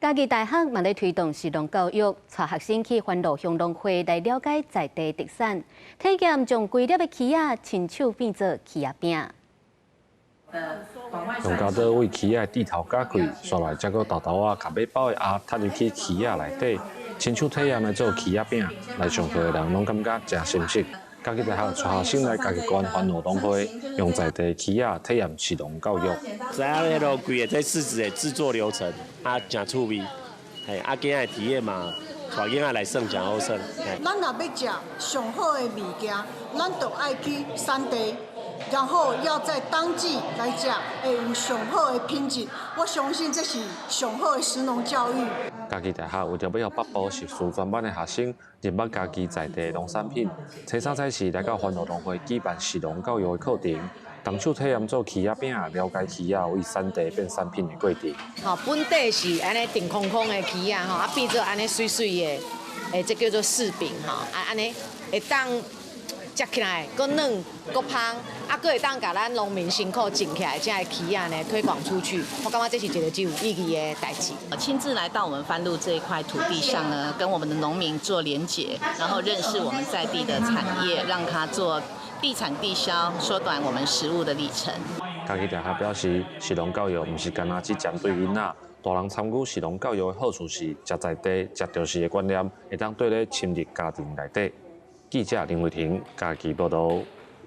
嘉義大學嘛咧推動食農教育，帶學生去番路鄉農會來了解在地特產，體驗將規粒的柿仔親手變做柿仔餅。農家島為柿仔蒂頭鉸開，紲來才閣沓沓仔共馬包的餡插入去柿仔內底，親手體驗來做柿仔餅。來上課的人攏感覺誠心適。嘉義大學帶學生來嘉義縣番路農會，用在地柿仔體驗食農教育。知影彼个規个這柿子的製作流程，啊，誠趣味，嘿，啊，囝仔體驗嘛，帶囡仔來耍誠好耍。咱若欲食上好的物件，咱就愛去產地，然後要在當季來食，會有上好的品質。我相信這是上好的食農教育。嘉義大學為著欲予北部碩士專班的學生認捌嘉義在地農產品，初三早時來到番路農會舉辦食農教育的課程，動手體驗做柿仔餅，了解柿仔為產地變產品的過程。吼，本底是按呢定空空的柿仔吼，啊變做按呢媠媠的，欸，這叫做柿餅吼，啊按呢會當食起來閣軟閣芳，啊閣會當共咱農民辛苦種起來這个柿仔呢推廣出去，我感覺這是一个真有意義的代誌。親自來到我們番路這一塊土地上呢，跟我們的農民做連結，然後認識我們在地的產業，讓他做地產地銷，縮短我們食物的里程。嘉義大學表示，食農教育毋是干焦只針對囡仔，大人參與食農教育的好處是，食在地、食著時的觀念，會當綴咧深入家庭內底。記者林慧婷嘉義報道。